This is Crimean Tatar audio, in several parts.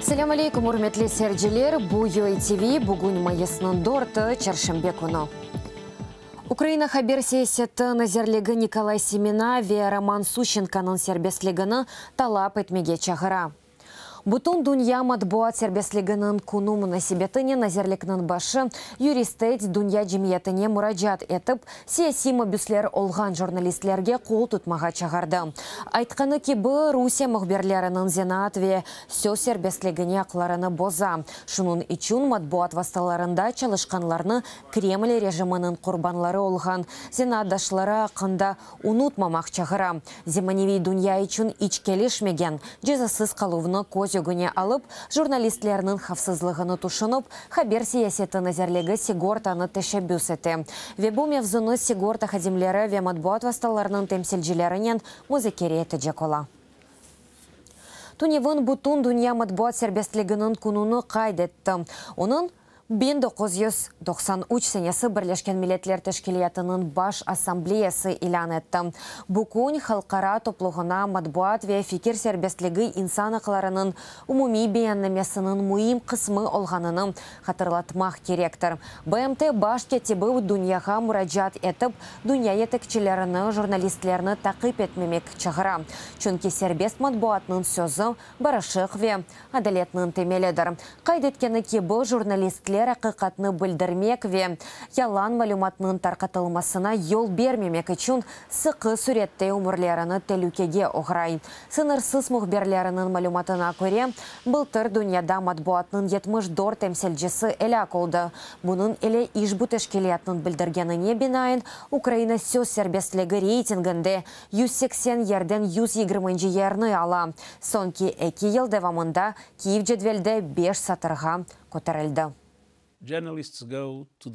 Selâm aleyküm, ürmetli seyirciler! Bu UATV, bugün mayısnıñ dörtü, çarşenbe künü. Ukraina haber siyaseti nazirligi Nikolay Semena ve Roman Suşçenkonıñ serbestligini talap etmege çağıra. Bütün dünya matbuat serbestliginiñ künü munasebetinen nazirlikniñ başı Yuriy Stets dünya cemiyetine muracaat etip, siyasiy mabüsler olğan jurnalistlerge qol tutmağa çağırdı. Aytqanı kibi, Rusiye mühbirleriniñ zenaat ve söz serbestligine aqlarını boza, şunıñ içün matbuat vastalarında çalışqanlarnı Kreml rejiminiñ qurbanları olğan zenaatdaşları aqqında unutmamaq çağıra. Zemaneviy dünya içün iç kelişmegen cezasız qaluvnı köz ögüne alıp, jurnalistlerniñ havfsızlığını tüşünip, Haber siyaseti nazirligi sigortanı teşebbüs ete ve bu mevzunı sigorta hadimleri ve matbuat vastalarınıñ temsilcilerinen muzakere etecek ola. Tünevin Bütün dünya matbuat serbestliginiñ kününi qayd etti. Onıñ 1993 senesi Birleşken Milletler Teşkilâtınıñ Baş Assambleyası ilân etti. Bu kün halqara topluğına matbuat ve fikir serbestligi insan aqlarınıñ umumiy beyannamesiniñ müim qısmı olğanını hatırlatmaq kerektir. BMT Baş kâtibi dünyağa muracaat etip, dünya yetekçilerini jurnalistlerni taqip etmemek çağıra, çünki serbest matbuatnıñ sözü barışıq ve adaletniñ temelidir. Qayd etkeni kibi, jurnalistler aqiqatnı bildirmek ve yalan malümatnıñ tarqatılmasına yol bermemek içün sıqı sürette ömürlerini telükege oğray. Sıñırsız mühbirleriniñ malümatına köre, bıltır dünyada matbuatnıñ 74 temsilcisi elâk oldı. Bunıñ ile işbu teşkilâtnıñ bildirgenine binaen, Ukraina söz serbestligi reytinginde 180 yerden 120-nci yerni ala. Soñki eki yıl devamında Kiyev cedvelde beş satırğa köterildi.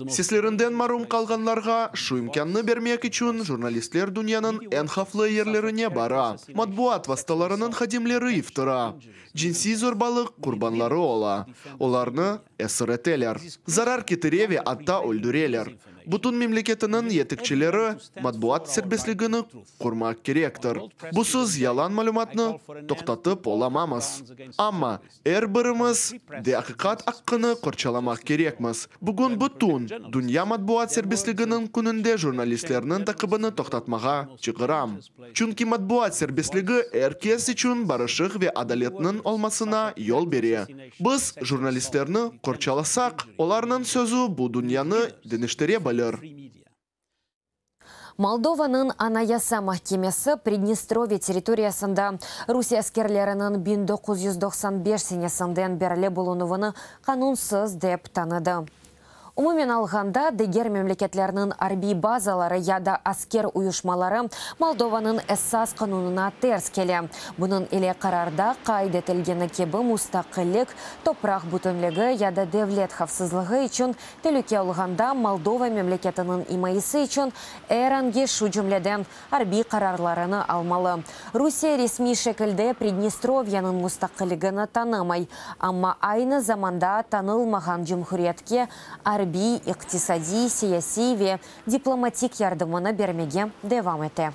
Seslerinden marum qalğanlarğa şu imkânnı bermek içün jurnalistler dünyanıñ eñ havflı yerlerine bara, matbuat vastalarınıñ hadimleri iftira, cınsiy zorbalıq qurbanları ola, olarnı esir eteler, zarar ketire ve atta öldüreler. Bütün memleketiniñ yetekçileri matbuat serbestligini qurmaq kerektir. Busız yalan malümatnı toqtatıp olamamız. Amma er birimiz de aqiqat aqqını qorçalamaq kerekmiz. Bugün bütün dünya matbuat serbestliginiñ kününde jurnalistlerniñ taqibini toqtatmağa çığıram. Çünki matbuat serbestligi er kes içün barışıq ve adaletniñ olmasına yol bere. Biz jurnalistlerni qorçalasaq, olarnıñ sözü bu dünyanı deñiştire bilir. Moldovanıñ Anayasa mahkemesi Pridnestrovye territoriyasında Rusiye askerleriniñ 1995 senesinden berli bulunuvını qanunsız dep tanıdı. Umumen alğanda, diger memleketlerniñ arbiy bazaları ya da asker uyuşmaları Moldovanıñ Esas qanunına ters kele. Bunıñ ile qararda qayd etilgeni kibi, mustaqillik, topraq bütünligi ya da devlet havfsızlığı içün telüke olğanda Moldova memleketiniñ imayesi içün er angi, şu cümleden, arbiy qararlarını almalı. Rusiye resmiy şekilde Pridnestrovyanıñ mustaqilligini tanımay, amma aynı zamanda tanılmağan cumhuriyetke arbiy, iqtisadiy, siyasiy ve diplomatik yardımını bermege devam ete.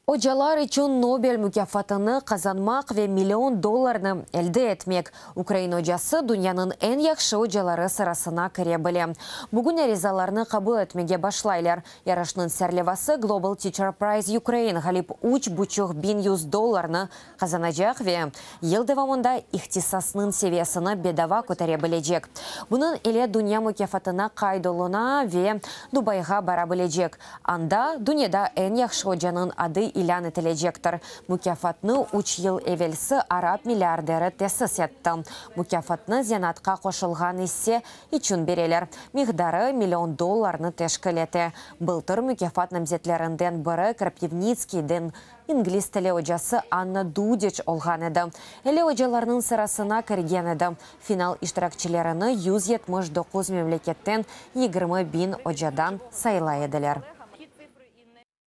Ocalar içün Nobel mukâfatını qazanmaq ve million dollarnı elde etmek, ukrain ocası dünyanıñ eñ yahşı ocaları sırasına kire bile. Bugün arizalarnı qabul etmege başlaylar. Yarışnıñ serlevası Global Teacher Prize Ukraine ğalip üç buçuq 1100 dollarnı qazanacaq ve yıl devamında ihtisasnıñ seviyesini bedava kötere bilecek. Bunıñ ile dünya mukâfatına qayd oluna ve Dubayğa bara bilecek. Anda dünyada eñ yahşı ocanıñ adı ilân etilecektir. Mukâfatnı üç yıl evelsi arap milliarderi tesis etti. Mukâfatnı zenaatqa qoşulğan isse içün bereler. Miqdarı million dollarnı teşkil ete. Bıltır mukâfat namzetlerinden biri Krapivnitskiyden ingliz tili ocası Anna Dudiç olğan edi. Ele ocalarnıñ sırasına kirgen edi. Final iştirakçilerini 179 memleketten 20 biñ ocadan saylay ediler.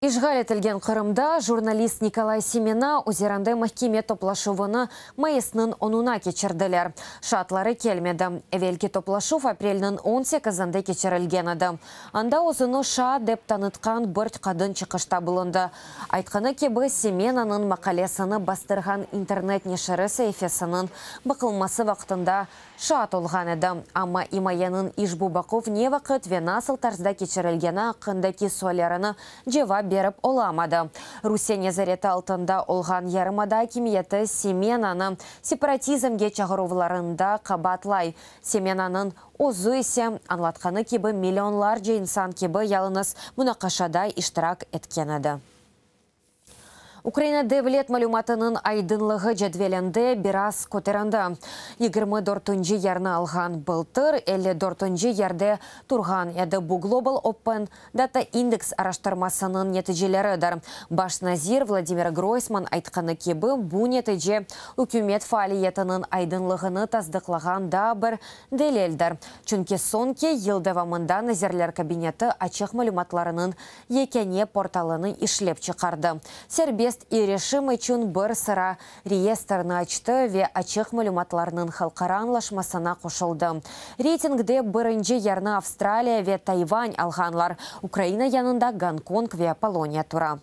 İşğal etilgen Qırımda jurnalist Nikolay Semena üzerinde mahkeme toplaşuvını mayısnıñ onuna keçirdiler. Şaatları kelmedi. Evelki toplaşuv aprelniñ on sekizinde keçirilgen edi. Anda özüni şaat dep tanıtqan bir qadın çıqışta bulundı. Aytqanı kibi, Semenanıñ maqalesini bastırğan internet neşiri saifesiniñ baqılması vaqtında şaat olğan edi. Amma imayeniñ işbu baquv ne vaqıt ve nasıl tarzda keçirilgeni aqqındaki suallerine cevap berip olamadı. Rusiye nezareti altında olğan yarımada akimiyeti Semenanı separatizmge çağıruvlarında qabaatlay. Semenanıñ özü ise, añlatqanı kibi, millionlarca insan kibi yalıñız munaqaşada iştirak etken edi. Ukraina devlet malümatınıñ aydınlığı cedvelinde biraz köterindi, 24-nci yerni alğan, bıltır 54-nci yerde turğan edi. Bu Global Open Data Index araştırmasınıñ neticeleridir. Baş nazir Vladimir Groysman aytqanı kibi, bu netice ükümet faaliyetiniñ aydınlığını tasdıqlağan daa bir delildir, çünki soñki yıl devamında Nazirler Kabineti açıq malümatlarınıñ yekâne portalını işlep çıqardı, serbest irişim içün bir sıra reyestrni açtı ve Açıq malümatlarnıñ halqara añlaşmasına qoşuldı. Reytingde birinci yerni Avstraliya ve Tayvan alğanlar, Ukraina yanında Gonkong ve Poloniya tura.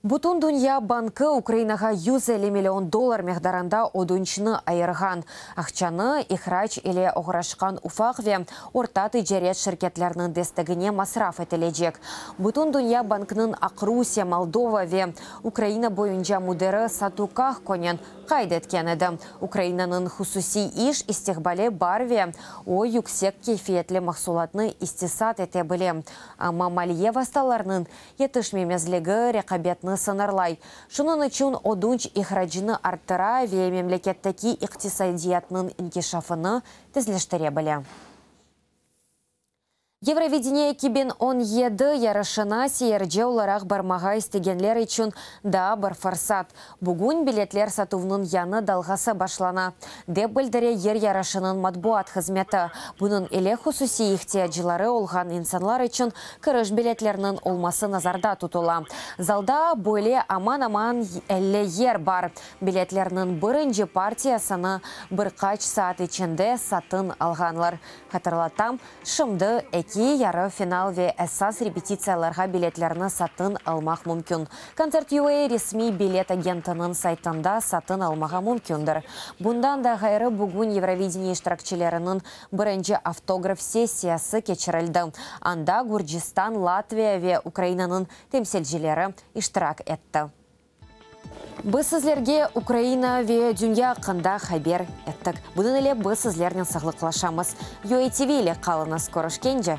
Bütündünya bankı Ukrainağa 150 million dollar miqdarında ödünçni ayırğan. Aqçanı ihrac ile oğraşqan ufaq ve orta ticaret şirketleriniñ destegine masraf etilecek. Bütündünya bankınıñ Aqrusiye, Moldova ve Ukraina boyunca müdiri Satu Kahkonen qayd etken edi, Ukrainanıñ hususiy iş istiqbali bar ve o, yüksek keyfiyetli mahsulatnı istisat ete bile, amma maliye vastalarınıñ yetişmemezligi reqabetni sıñırlay. Şunıñ içün ödünç ihracnı arttıra ve memleketteki iqtisadiyatnıñ inkişafını tezleştire bile. Yevrovideniye 2017 yarışına seyirci olaraq barmağa istegenler içün daa bir fırsat. Bugün biletler satuvnıñ yañı dalğası başlana, dep bildire yır yarışınıñ matbuat hızmeti. Bunıñ ile hususiy ihtiyacları olğan insanlar içün kiriş biletlerniñ olması nazarda tutula. Zalda böyle aman-aman 50 yer bar. Biletlerniñ birinci partiyasını bir qaç saat içinde satın alğanlar. Hatırlatam, şimdi eki yarı final ve esas repetitsiyalarğa biletlerni satın almaq mümkün. Kontsert UA resmiy bilet agentiniñ saytında satın almağa mümkündir. Bundan da ğayrı, bugün Yevrovideniye iştirakçileriniñ birinci avtograf sessiyası keçirildi, anda Gürcistan, Latviya ve Ukrainanıñ temsilcileri iştirak etti. Biz sizlerge Ukraina ve dünya aqqında haber ettik. Bunıñ ile biz sizlernen sağlıqlaşamız. UATV ile qalıñız, körüşkence!